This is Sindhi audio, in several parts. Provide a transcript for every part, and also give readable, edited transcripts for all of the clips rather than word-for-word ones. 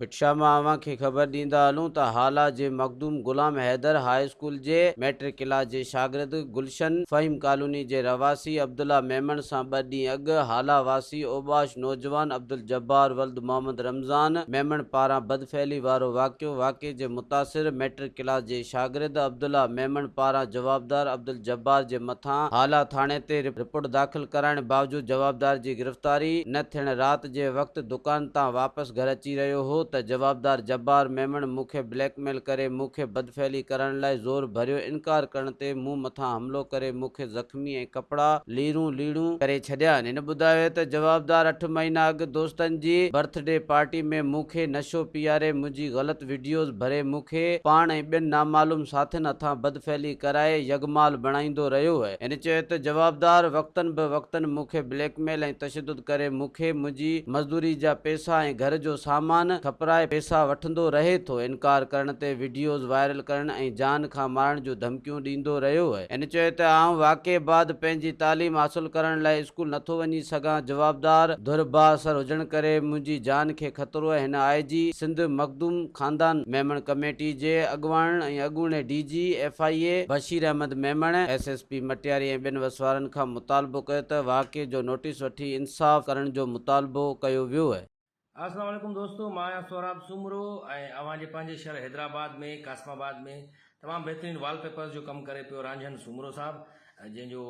ڀٽ شاهه مان اوهان کي خبر ڏيندا هلون ته هالا جي مخدوم غلام حيدر هاء اسڪول جي مئٽرڪ ڪلاس جي شاگرد گلشن فهيم ڪالوني جي رهواسي عبدالله ميمڻ سان ٻه ڏينهن اڳ هالا واسي اوٻاش نوجوان عبدالجبار ولد محمد رمضان ميمڻ پاران بدفعلي وارو واقعو واقعي جي متاثر مئٽرڪ ڪلاس جي شاگرد عبدالله ميمڻ پاران جوابدار عبدالجبار جي مٿان هالا ٿاڻي تي رپورٽ داخل ڪرائڻ باوجود جوابدار جي گرفتاري نه ٿيڻ رات جي وقت دڪان تان واپس گهر اچي رهيو هو ته جوابدار جبار ميمڻ مون کي بليڪ ميل ڪري مون کي بدفعلي ڪرڻ لاء زور ڀريو انڪار ڪرڻ تي مون مٿان حملو ڪري مون کي زخمي ۽ ڪپڙا ليرون ليڙون ڪري ڇڏيا. هن ٻڌايو ته جوابدار اٺ مهينا اڳ دوستن جي برٿ ڊي پارٽي ۾ مون کي نشو پياري منهنجي غلط وڊيوز ڀري مون کي پاڻ ۽ ٻين نامعلوم ساٿين هٿان بدفعلي ڪرائي يغمال بڻائيندو رهيو. هن چيو ته جوابدار وقتن به وقتن مون کي بليڪ ميل ۽ تشدد ڪري مون کي منهنجي مزدوري جا پيسا ۽ گهر جو سامان کپرائي پيسا وٺندو رهي ٿو، انڪار ڪرڻ تي وڊيوز وائرل ڪرڻ ۽ جان کان مارڻ جون ڌمڪيون ڏيندو رهيو. هن چيو ته آئون واقعي بعد پنهنجي تعليم حاصل ڪرڻ لاء اسڪول نٿو وڃي سگهان، جوابدار ڌر بااثر هجڻ ڪري منهنجي جان کي خطرو آهي، هن آء جي سنڌ مخدوم خاندان ميمڻ ڪميٽي جي اڳواڻن ۽ اڳوڻي D G F I A Bashir Ahmed Memon, S S P Matiari ۽ ٻين وسوارن کان مطالبو ڪيو ته واقعي جو نوٽيس وٺي انصاف ڪرڻ جو مطالبو ڪيو ويو. السلام عليڪم دوستو مان آهيان سهراب سومرو ۽ اوهان جي پنهنجي شهر حيدرآباد ۾ قاسم آباد ۾ تمام بهترين وال پيپرز جو ڪم ڪري پيو رانجهن سومرو صاحب جنهن جو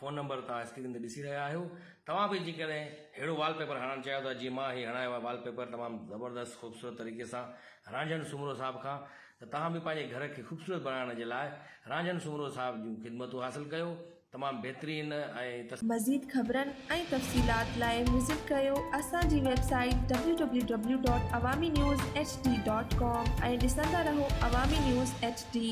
فون نمبر توهان اسڪرين تي ڏسي رهيا آهيو توهان به جيڪڏهن ههڙو وال پيپر هڻائڻ چاهيو ٿا جيئن مان هي هڻايو آهي وال پيپر تمام زبردست خوبصورت طريقي سان رانجهن سومرو صاحب کان ته توهان به پنهنجي گهر کي خوبصورت بڻائڻ جي لاء رانجهن سومرو صاحب جون خدمتون حاصل ڪيو تمام بهترين ۽. مزيد خبرن ۽ تفصيلات لاء وزٽ ڪريو اسان جي website W W W dot Awami news H D dot com ۽ ڏسندا رهو عوامي نيوز ايڇ ڊي.